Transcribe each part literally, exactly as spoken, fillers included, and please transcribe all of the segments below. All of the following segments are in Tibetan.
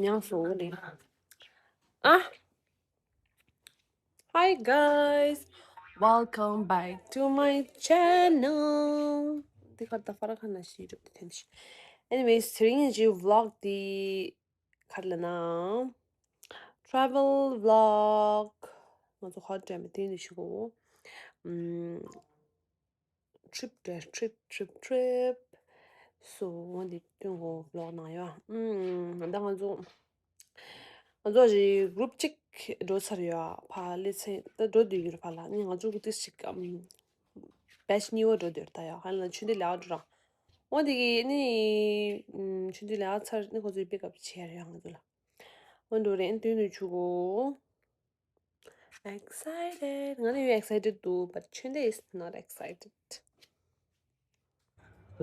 ཡང་སོ་ནི། ཨ། Hi guys, welcome back to my channel. འདི་ག་ད་ཧྥ་ར་ཁ་ན་ཤི་རུབ་ཏེ་ཐེན་ཤི། Anyways, དེ་རིང་གི་vlog འདི་ག་རེ་ལབ་ན། Travel vlog. ང་ཚོ་ཧོ་ཊེལ་མི་དེ་ནས་ཤི་གོ། ཨམ། trip རེད། trip trip trip. So འོ་འདི་སྟོན་གོ་vlog ནང་ཡོད། ཨམ། ད་ང་ཚོ་ང་ཚོ་རི་group གཅིག་འགྲོ་ཚར་ཡོད། ཕ་ལེ་ཚེ་ད་འགྲོ་འདོད་ཡོད་ཕ་ལ་ནི་ང་ཚོ་གི་ཏིས་ཅིག་ཨམ། batch གཉིས་པ་འགྲོ་འདོད་ད་ཡོད། ཧ་ལ་ཆུ་འདི་ལ་འགྲོ་ར། འོ་འདི་གི་ནི་ཨམ། ཆུ་འདི་ལ་ཚར་ནི་ཁོ་ཚོའི་pick up བྱེད་ཡ་རེད། ང་ཚོ་ལ་འོ་འགྲོ་རེད། སྟོན་དུ་ཆུ་གོ། Excited. ང་ནི་ཡོད་excited འདུག but ཆོས་འདི is not excited. ཨ་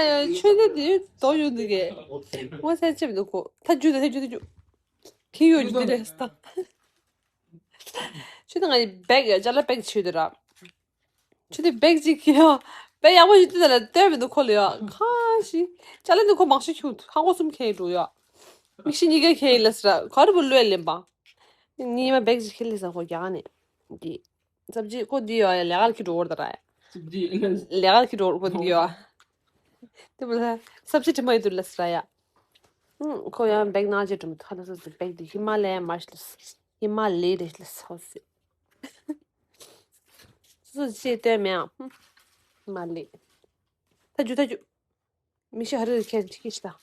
ཡོ་ཆོས་འདི་དེ་དོ་ཡོད་འདུག་གས། ངོ་ཚ་ཆེ་མི་འདུག་གོ། ད་རྒྱུ་ད་ད་རྒྱུ་ད་རྒྱུ། ཁྱི་ཡོད་རྒྱུ་དེ་རེད་ད། ཆོས་འདི་ང་ཡི་bag ཡོད་ཅ་ལག་bag ཆོས་འདི་ར། ཆུ་དེ་bag གཅིག་གིས་ཡ། bag ཡག་པོ་ཞིག་བཏུས་ད་ལ་སྟོན་མི་འདུག་ཁོ་ལ་ཡ། ཁ་ཞིག་ཅ་ལག་འདི་ཁོ་མང་ཤོས་ཁྱུག་ཧང་གོ་གསུམ་ཁྱེར་འགྲོ་ཡ། མིག་ཤེས་གཉིས་ཀ་ཁྱེར་ལ་སྲ་ག་རེ་བུ་ལོས་ལེན་པ། ཉི་མ་bag གཅིག་ཁྱེར་ལ་ས་ཁོ་རྒྱག་ནས། འདི་སབ་ཇི་ཁོ་འདི་ཡོ་ཡ་ལས་ཀར་ཁྱེར་འགྲོ་བར་ད་ར་ཡ། ལས་ཀར་ཁྱེར་འགྲོ་ཁོ་འདི་ཡོ། དེ་བུ་ལ་སབ་ཇི་དྲི་མ་ཡོད་དུ་ལ་སྲ་ཡ། ཁོ་ཡང་bag ནང་ཅི་དྲི་མ་ཐ་ན་སོ་སོ་bag དེ་ཧི་མ་ལ་ཡ་མ་ཤི་ལ་ཧི་མ་ལ་ཡ་རེད་ལ་སོ་སོ། སོ་སོ་ཅི་སྟོན་མེད་ཨང་། མ་ལེ། ཐ་ཇུ་ཐ་ཇུ། མི་ཤི་ཧ་རི་རི་ཁྱེད་ཅི་ཁྱི་ཤི་ད།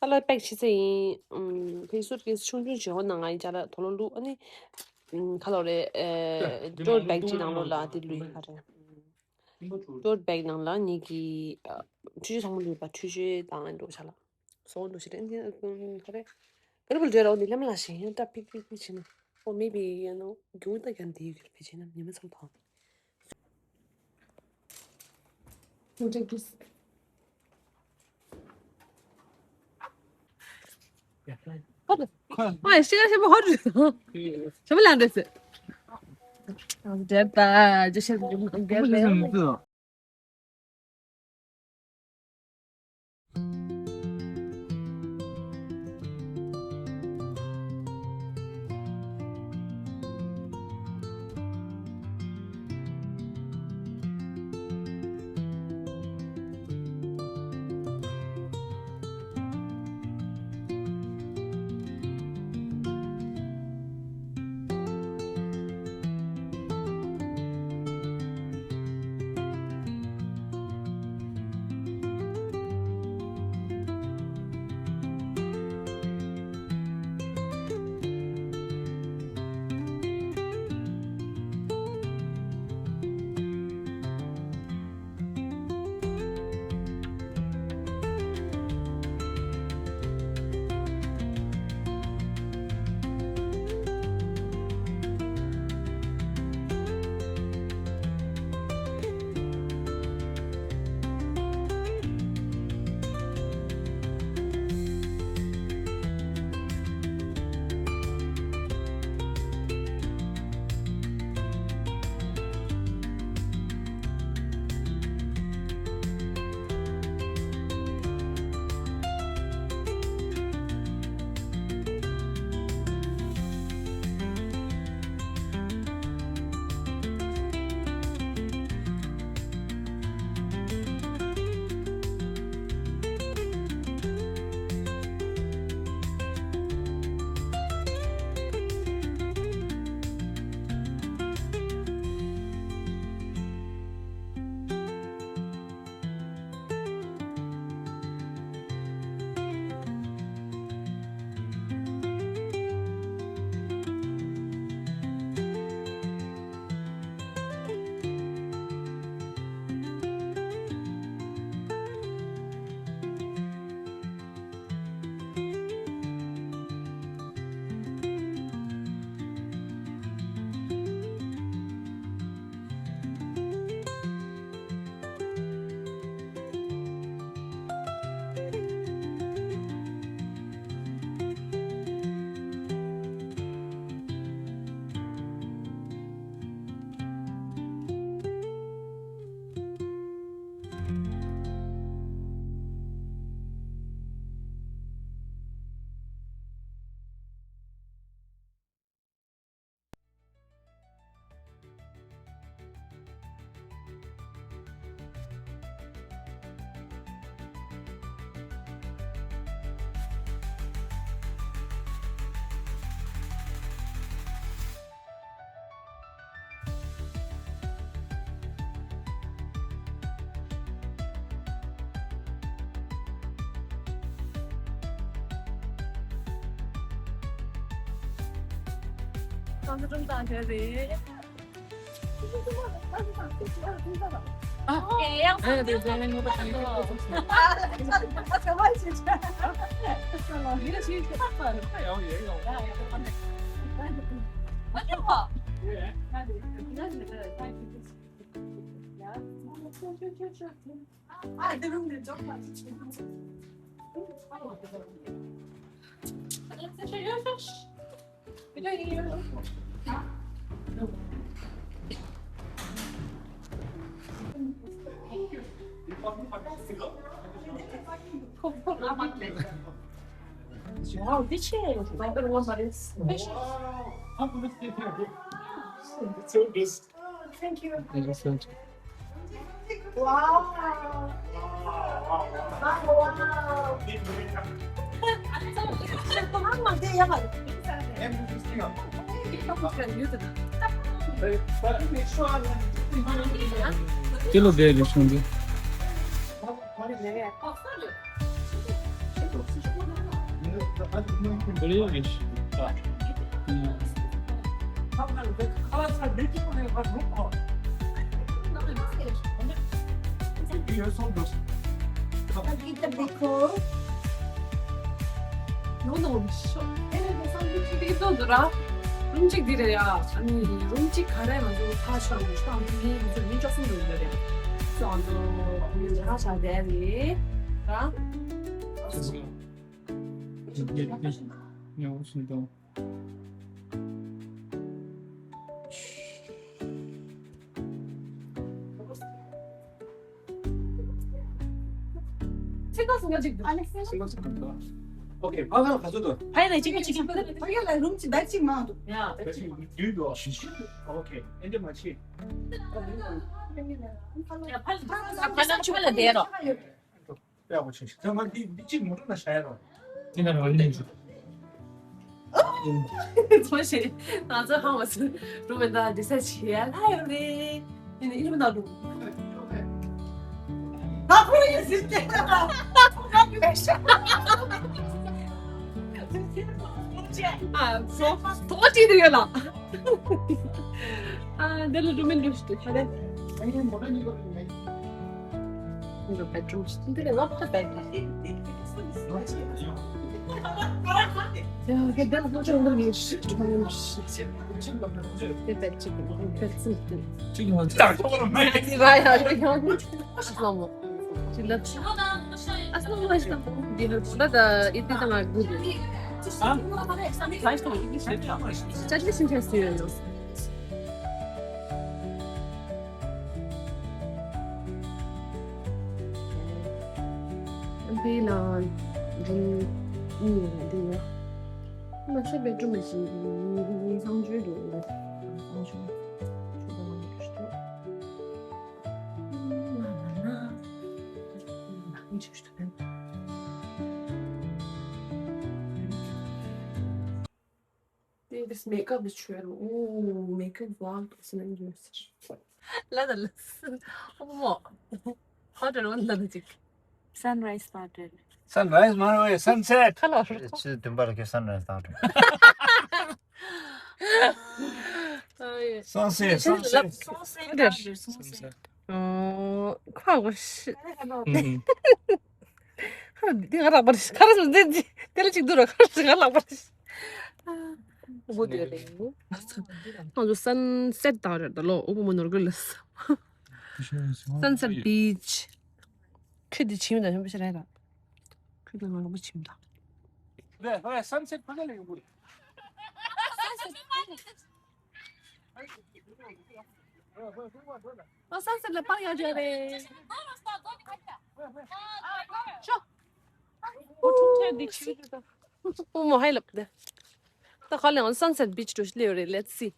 ཨ་ལ་པེག་ཆི་ཚེ་ཡིན། ཨམ། ཕི་སུ་ཀེས་ཆུང་ཆུང་བྱེད་འོ་ན་ང་ཡི་ཅ་ལག་དོ་ལོ་ལུ་ཨ་ནི། ཨམ། ཁ་ལོ་རེ། ཨེ། tote bag ཅི་ནང་ལོ་ལ་དེ་ལུས་ཧ་རེ། tote bag ནང་ལ་ངེད་ཀྱི་ཨ། འཕྲུལ་ཆས་ཚང་མ་ལུས་པ་འཕྲུལ་ཆས་དང་འགྲོ་ཆ་ལ། སོང་འགྲོ་ཆ་རེ་ཨ་ནི་ཁ་རེ། ག་རེ་བུ་འདྲེ་ར་འོ་ནི་ལེམ་ལ་ཞིང་ཡང་ཏྲ་ཕིག་ཕིག་ཕིག་བྱེད་ན། ཨོ་མེ་བི་ཡང་ནོ་རྒྱུ་ད་ཀྱང་དེའི་གུར་ཕེ་བྱེད་ན་ཉི་མ་ཚང་ཐང་། We'll take this. ཨ་ཤི་ཀ་ཤི་པོ་ཧོ་ཏུ་ཤི་པོ་ལ་འདྲེས། འདྲེས་པ་ཇི་ཤི་ཀ་འདྲེས་པ། ཁང་ཚ་ཁྲོམ་དང་འབྲེལ་རེད། ཨ། ཨེ་ཡང་ཨེ་དེ་ཟེར་ནས་ངོ་མ་དང་ཡོད། Wow, this is number one, but it's special. Wow. Thank you. Thank you so much. Wow. Wow. Kilo de lishun de. རུམ་གཅིག་འདི་རེད་ཡ། ཨ་ནི་རུམ་གཅིག་ག་རེ་ང་ཚོ་ཐག་ཆོད་ཡོད་ཤག་ཨ་ནི་ང་ཚོ་ཉིན་བཅུ་གསུམ་འགྲོ་གི་རེད། ང་ཚོ་ཉིན་ཆ་ཆ་བསྡད་རེད་ར། ཚིག་ཐག་སུ་ཡ་གཅིག་འདུག་ཨ་ལེ་སེ། ཨོ་ཁེ། ཕ་ག་ལ་ག་ཚོད་འདུག་ཕ་ཡ་ལ་གཅིག་པ་གཅིག་པ། ཕ་ག་ལ་རུམ་གཅིག་ཟླ་གཅིག་མང་འདུག་ཡ། ད་ཅིག་བསྡུས་འདུག་ཨོ་ཁེ། ཨེ་འདྲ་མ་བྱེད། ཡ་ཕ་ལ་ཕ་ལ་ཕ་ལ་བསྡད་རོགས། པའོ་ཆེ་ཞིག་ད་ང་འདི་འདི་གཅིག་མོ་ཊ་ན་བཞག་ཡ་རོ། དེ་ན་རོ་ལེན་ཆུ། ཚོ་ཞེ་ང་ཚོ་ཧང་བ་སུ་རུ་མེ་ད་འདི་ས་ཆེ་ཡ་ལྷ་ཡོ་རེ། ཡིན་ནི་ཨིན་མ་ན་རུ། ད་ཁོ་ཡི་ཟིན་ཏེ། ཨ་ཚོ་ཐོ་ཅི་དེ་ཡོད་ལ། ཨ་འདི་ལ་རུ་མེ་འདུག་ཤི་ཏུ་ཆ་ལེ། འདི་ལ་བེད་རུམ་ཞིག་འདི་ལ་ང་ཕ་བེད་རུམ། ཡ་ག་འདི་ལ་ང་ཚོ་འདི་ལ་ཡོད་ཤི་ཏུ་ཆ་ལེ་ཤི་ཏུ། འདི་བེད་ཅིག་བེད་ཅིག་བེད་ཅིག་ཏུ། ཅིག་ང་ཚོ་ཡ་ཡ་ཡ་ཡ། ཨ་སློང་མོ། ཅི་ལབ། ཨ་སློང་མོ་ཞིག་དང་། འདི་ལ་ད་ད་ཨི་ཏི་དང་ང་དགུ་རེད། ཨ། ཅ་ལི་ཤིན་ཆ་སུ་ཡོད་ཡོད། འདི་ལ་རུམ་གཉིས་ཡོད་རེད་འདི་ཡོད། མ་ཤེས་བེད་རུམ་མ་ཤེས་གསང་སྤྱོད་འདུག་གསང་སྤྱོད་ཆུ་དང་མ་ཡོད་ཤི་ཏུ། This makeup is true. Oh, makeup vlog is an influencer. ལ་ད་ལ། ཨོ་མོ། ཧོ་ཊེལ་ཝན་ལ་ད་ཅིག Sunrise Hotel. Sunrise Hotel, sunset. Hello. ཆུ་དུམ་པར་གི་sunrise དང་། Sunset, sunset. Sunset. ཨོ། ཁ་བ་ཤི། ཧ། འདི་ང་ལག་པར་ཤི། ཁ་ར་འདི་འདི་དེ་ལ་ཅིག་འདུག་ར། ཁ་ར་ང་ལག་པར་ཤི། འོ་དེ་རེད། ང་ཚོ་sunset དང་རེད་ད་ལོ། ཨོ་བུ་མོ་ནོར་གི་ལས། Sunset beach. ཁྱོད་འདི་བྱིན་ད་ཞིམ་པོ་ཞིག་རེད་ད། ཁྱོད་ང་ལོ་མ་བྱིན་ད། ཝེ་ཝེ། sunset ཕ་ག་ལ་ཡོང་གི། ཨ། sunset ལ་པར་ཡག་རྒྱག་རེད། ཤོ། ཨོ་ཁྲུང་ཁྲེ་འདི་ཆུ་ད། ཨོ་མོ་ཧའི་ལབ་དེ། ད་ག་ལ་ཡང་sunset beach འགྲོ་ཤི་ལེ་ཡོད་རེད། Let's see.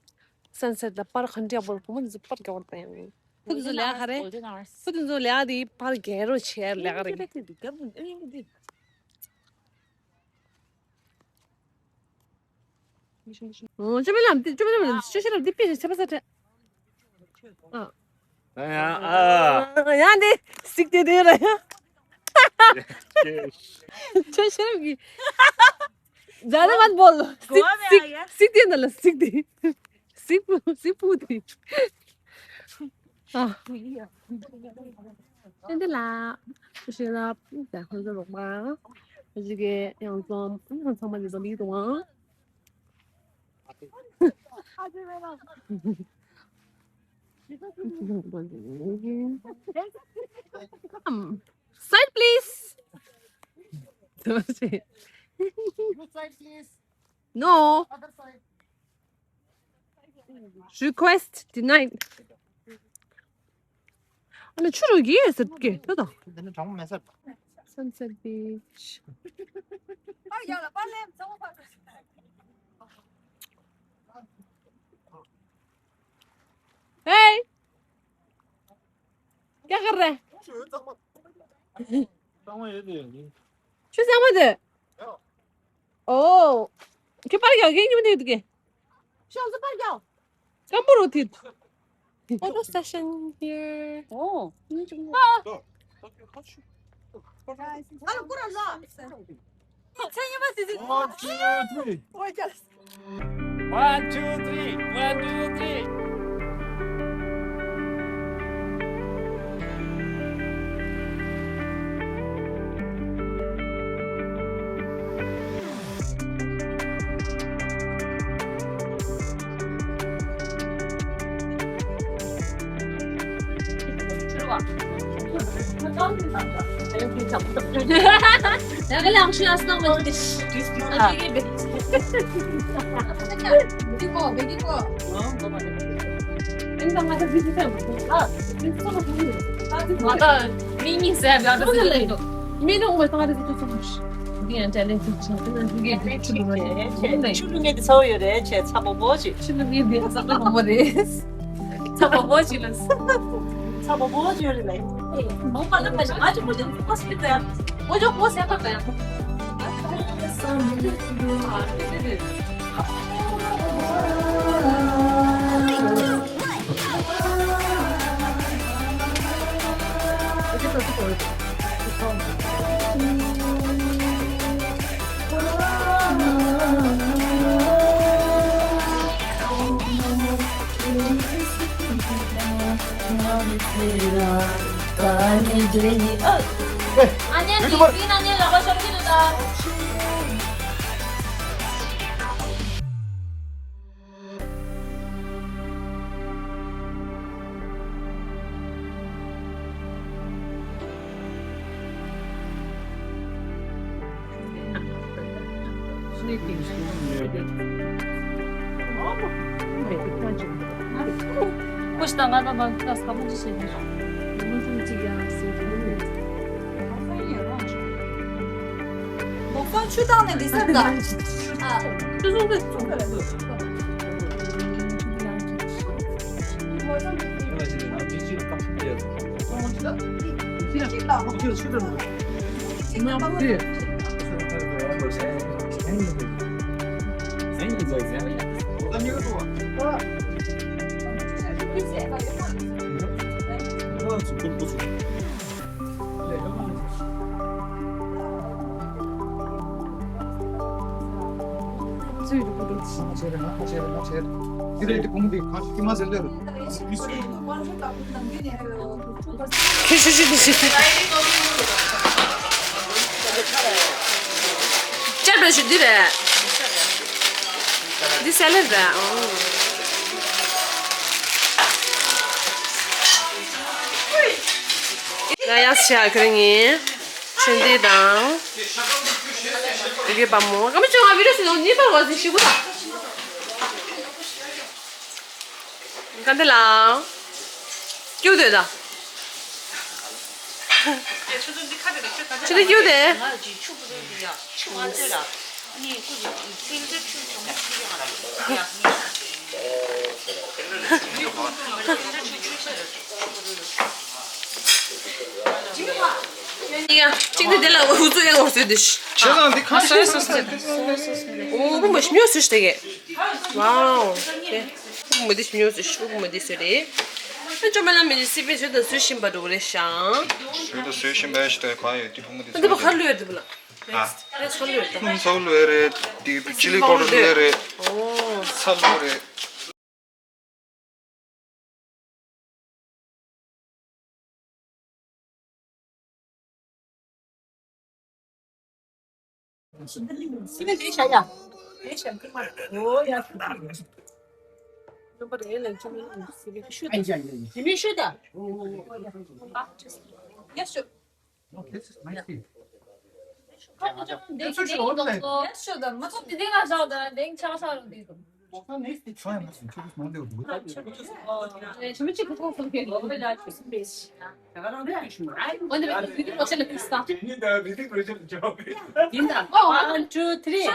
Sunset ལ་པར་ག་འདྲ་ཡག་པོ། བུ་མོ་འདི་ཚོ་པར་རྒྱག་པར་ད་ཡང་། ཁོ་འདི་ཚོ་ལས་ཀ་རེད། ཁོ་འདི་ཚོ་ལས་ཀ་དེ་པར་རྒྱག་རོགས་བྱེད་ལས་ཀ་རེད། ཨོ། ཅོ་མེ་ལམ་འདི། ཅོ་མེ་ལམ་འདི། ཅོ་ཤེས་ལམ་འདི་པི་ཤེས་པ་ས་ཏྲེ། ཨ། ཨ་ཡ། ཨ། ཡ་འདི་སིག་དེ་དེ་ར་ཡ། ཅོ་ཤེས་ལམ་གི། ज्यादा मत बोल। सिक सिक सिक दे ना, सिक दे। सिक सिक पूरी। ཨ། ཨེ་འདི་ལ་ཤེས་རབ་ད་ཁོང་ཚོ་རོགས་པ་ཞིག་གི་ཡང་ཚོམ་ཡང་ཚང་མ་འདི་ཚོ་མིག་དང་། Side, please. Which side, please? No. Other side. Request denied. ཨ་ནི་ཆུ་རུ་གི་ཟེར་གི་ད་དང་། འདི་ནི་གྲང་མོ་མེད་ས། Sunset Beach. Hey. क्या कर रहा है? ཆུ་གཙང་མ་དེ། ཨོ། ཁྱོད་པར་རྒྱག་གིན་ཉུང་ནས་འདུག་གི། ཤོག་ཟི་པར་རྒྱག་སྐམ་པོ་རུ་ཐིད། Photo session here. ཨོ། ཨ། One, two, three. One, two, three. One, two, three. ཆུ་བླུགས་མཁན་དེ་ཚ་བོ་ཡོད་རེད། ཆེ་ཚ་པོ་པོ་ཞིག་ཆུ་བླུགས་མཁན་དེ་ཚ་པོ་པོ་རེད། ཚ་པོ་པོ་ཞིག་ལ། ཚ་པོ་པོ་ཞིག་རེད་ལ། མོ་པ་ལ་མ་ཞིག་ང་ཅི་མོ་ཅི་པོ་ཞིག་ལ་ཡ། མོ་ཅོ་པོ་ཞིག་ལ་ཡ། མོག་སང་ཆུ་བཏང་ནས་འདི་ཟེར་ད། ཨ། ཆུ་བཟུང་གི་བཟུང་གི་རེད། ཁྱེད་ཤི་ཤི་ཤི་ཤི། ཅར་པན་ཞུ་འདི་རེད། འདི་སེ་ལེད་རེད། ཨོ། ཡ་ཡ་ཤ་ཁ་རིང་ངི་ཆུན་འདི་དང་། འདི་གི་པ་མོ་ཀ་མི་ཆུང་ང་བི་རུ་སི་ནོ་ནི་པར་བ་ཟི་ཤི་གུ་ད། ག་འདི་ལ། ཀྱུ་དེ་ད། ཆུ་དེ་ཀྱུ་དེ། ཡ། གཅིག་ནི་དེ་ལ་འུ་ཚོ་ཡང་འོར་ཚོད་དེ་ཤི། ཆེ་ཚང་འདི་ཁ་ཤས་སོ་སོ་སོ་སོ་སོ། འོ་བུ་མོ་ཤི་མྱོས་སུ་ཤི་དེ་གས། ཝའོ། དེ། བུ་མོ་འདི་ཤི་མྱོས་སུ་ཤི། བུ་མོ་འདི་སུ་རེད། ཨ་ཅོ་མ་ལ་མི་འདི་སི་པན་ཞུ་དང་སུ་ཤིན་པ་འགྲོ་གི་རེད་ཤང་། ཞུ་དང་སུ་ཤིན་པ་ཤི་དེ་ག་ཡོད་དེ་བུ་མོ་འདི་འདི་སུ་བ་ཁ་རེད། ལུས་འདི་བུ་ལ། ཨ། ཚ་ལོས་དང་། ཚ་ལོས་རེད། དེ་ཆི་ལི་པའུ་ཌར་ལོས་རེད། ཨོ། ཚ་ལོས་རེད། སི་ལི་དེ་ཤ་ཡ། དེ་ཤ་ཁུ་མ། ཨོ་ཡ། ནམ་པར་ཨེ་ལ་ཅུང་སི་ལི་ཤུ་ད། ཞི་མི་ཤུ་ད། ཡ་ཤུ། Oh, this is nice tea. One, two, three. One, two, three.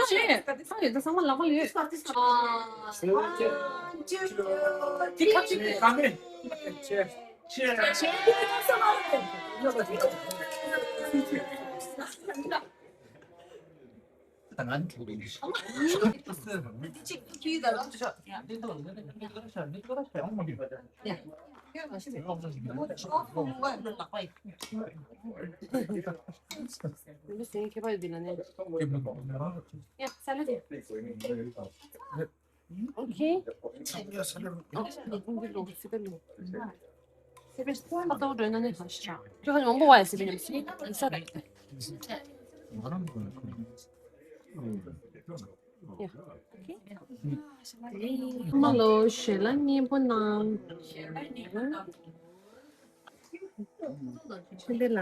Okay. མ་ལོ་ཞེ་ལ་སྙན་པོ་གནང་། ཆེན་པོ་ལ།